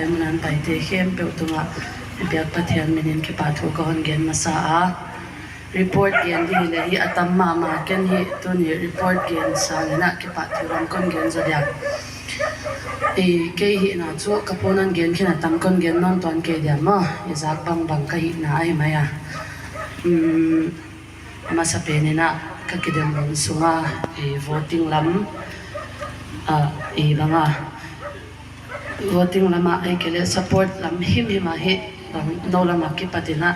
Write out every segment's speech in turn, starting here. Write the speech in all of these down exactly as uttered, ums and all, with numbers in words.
Munan paite khempeuh tungah i biak Pathian minin kipahthu ka hon gen masa a, report gen dih hileh hi a tam mahmah ken hi. Tuni report gen sanginah kipahthu lam kon gen zaw dia. I kei hihna cu ka pu nan gen khin a tam kon gen nawn tuan kei dia maw? I zak bangbang ka hihna ahi mai a. Um, a masa peninah ka kidem hun sunga i voting lam, ah, i banga voting lamah ei kei le support lam himhim ah hi, no lamah kipatinah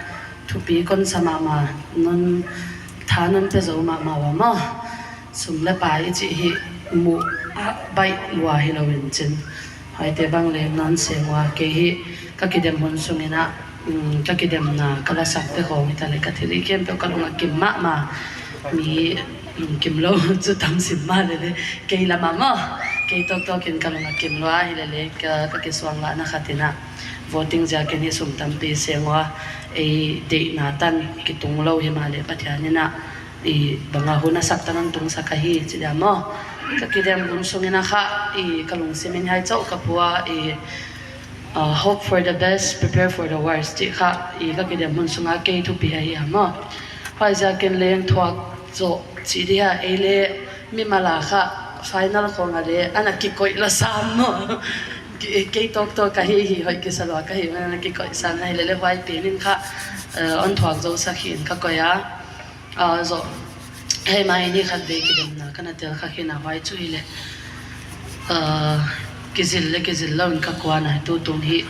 thupi kon sa mahmah, non tha non pe zo mahmah uh a maw? Sum le pai i cih hi muh ah baih lua hi loin cin. Huaite bang le non seng uh a, kei hi ka kidem hun sunginah, um, ka kidemna ka lasakte khawng hi ta le ka thil hi khempeuh ka lung a kim mahmah. Mi, um, kim lo cu tam sim mah lele kei lamah maw? Kei tawktawkin ka lung a kim lua hi lele ka, ka kisuang lahna khatinah voting ziakin hi sum tampi seng uh a, ei deihna tan kitung lo hi mah le Pathian inah i banga hun a sak tan an tungsak ahi ci dia maw? Ka kidem hun sungin a kha i ka lungsim in hai cauh ka pua i, uh, hope for the best, prepare for the worst cih kha i ka kidem hun sunga kei thupi ahi a maw? Huaiziakin leng thuak zawh cih dia ei le mimal a kha final khawng a le ana kikoih la sam maw? Kei tawktawk ka hi hi hoih kisa lua ka hi man ana kikoih sam na hi lele huai penin kha, uh, on thuak zo sak hi in ka koih a. Ah, zawh hei mai ni khat vei kidemna ka na tel kha khin a huai cu hi le, ah, kizil le kizil lo in ka kuan a tu tung hi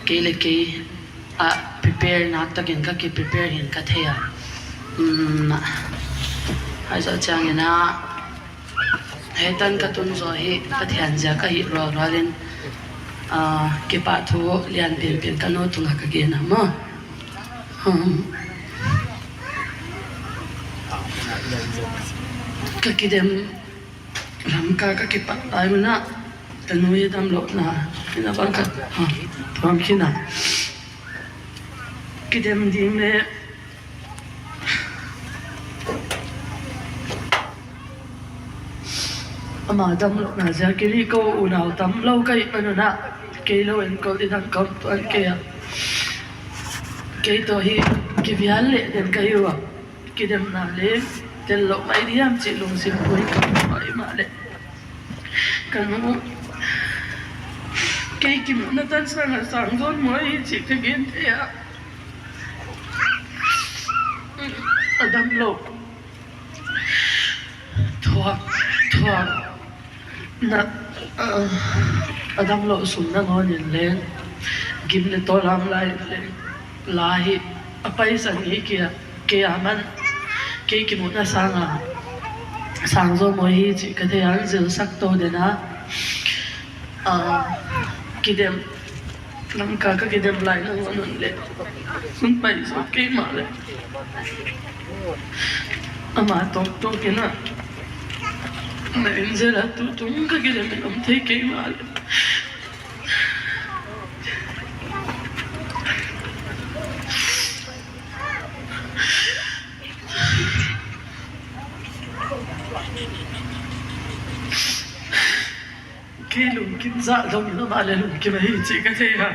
kei le kei ah prepare nak takin ka ki prepare hin ka thei a. Um, hai zawh ciangin ah hei tan ka tun zawh hi Pathian zia ka hi rualrual in, ah, kipahthu lian pianpian ka nu tungah ka gen a maw? Ka kidem lamka ka kipat lai munah ka nu hi dam lohna ina bang ka, ah, phuang khin a kidem ding le ama dam lohna zia kiri ko unau tam lo ka hi panunah kei lo en ko didang ka om tuan kei a. Kei tawh hi kivial leh den ka hi uh a, kidemna le tel loh mai diam cih lungsim pui ka mah i mah leh ka nu kei kimuhna tan sangah sang zawn maw hi cih ka gen thei a. A dam loh thuak, thuak na, uh, a dam loh sum na ngawn in leng gim le tawlam lai in leng la hi a paisan hi kia, kei a man kei kimuhna sanga sang zaw maw hi cih ka thei a, an zilsak to den a, uh, kidem Lamka ka kidem lai nangawn un leh hun paih zawk kei mah leh ama tawktawk in ah na in zel a tu tung ka kidem in om thei kei mah leh kei lungkim zah dong in amah le lungkim ahi cih ka thei a.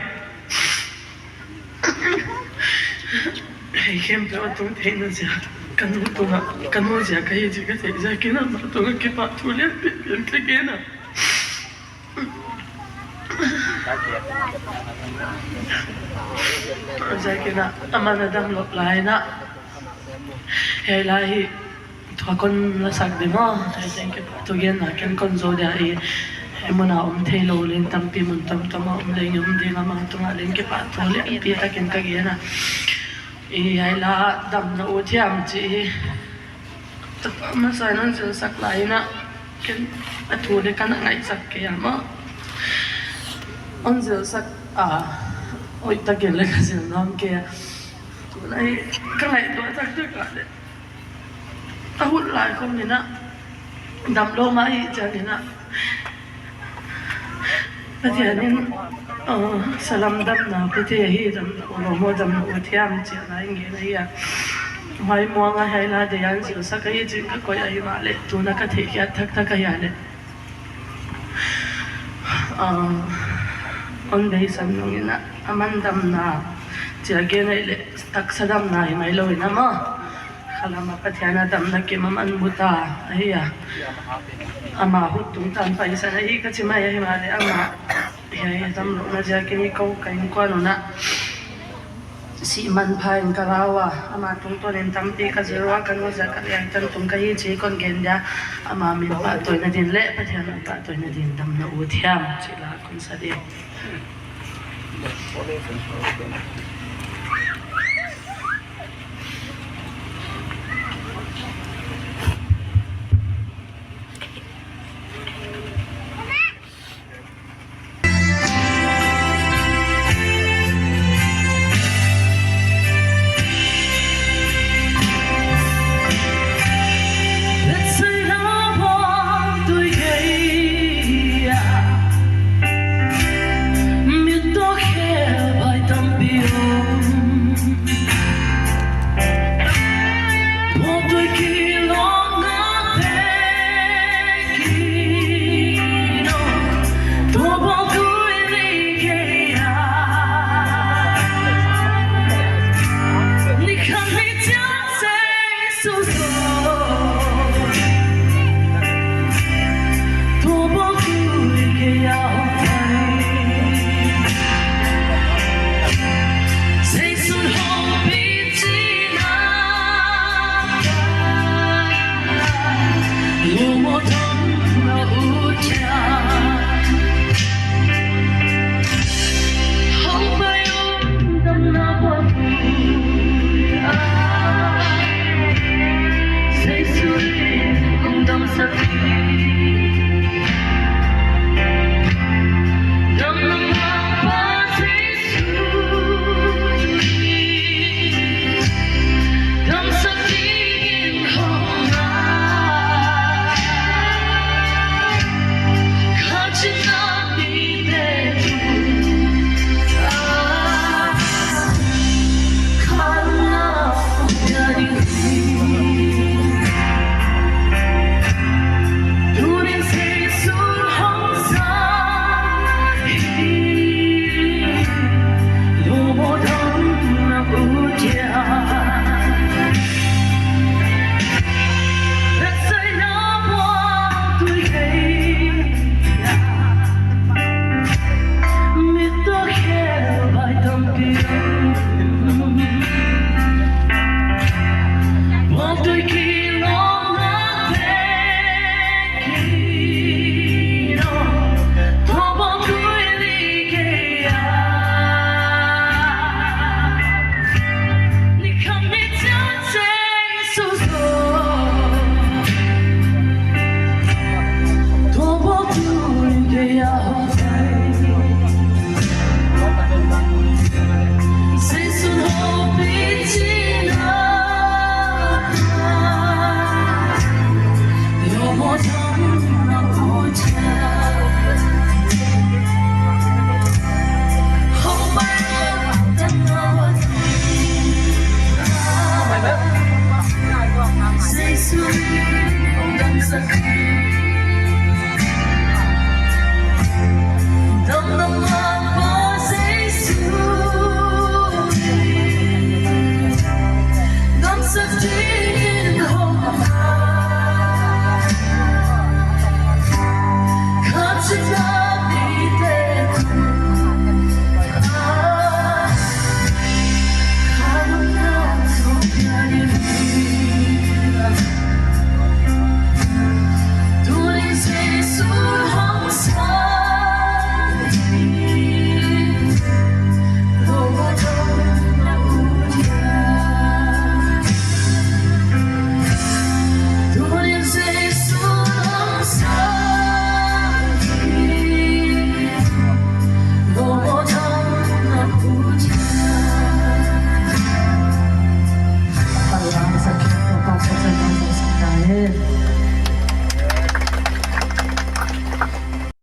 Hei khempeuh a tung theihna zia ka nu tungah ka nu zia ka hi cih ka theih ziakin amah tungah kipahthu lian pianpian ka gen a. Ziakin ah amah na dam loh lai in ah hei lai hi Tua kon lasak ding maw? Hei teng kipahthu genna ken kon zo dia i hei muna om thei lo leng tampi mun tomtom a om leng i om ding a mang tungah leng kipahthu lianpi takin ka gen a. I hei la damna uh thiam ci hi. Tapa masa in on zilsak lai in ah ken a thu le kan a ngaihsak kei a maw? On zilsak a hoih takin le ka zil nuam kei a. Tunai ka ngaihtuah taktak a le a hun lai khawng in ah dam lo mah ahih ciangin ah Pathian in, uh, salam damna pia thei ahi, damna uh lo maw, damna uh thiam ci a lai ngen ahi a. Huai muang a hei la dei an zilsak ahi cin ka koih ahi mah leh tuna ka theihkhiat taktak ahi a leh, uh, Hong beisan nungin ah, aman damna, ci a gen ahih leh taksa damna hi mai lo in ah maw, khalam ah Pathian a damna kim aman mu ta ahi a, ama hut tungtawn paisan ahi ka ci mai ahi mah leh, ama hiai dam lohna ziakin i ko ka innkuan un ah sih manpha in ka lau a, ama tungtawnin tampi ka zil ua, ka nu ziak a liangtan tung ka hi ci kon gen dia, ama min pahtawina din leh Pathian min pahtawina din damna ut hiam cih la kon sa ding.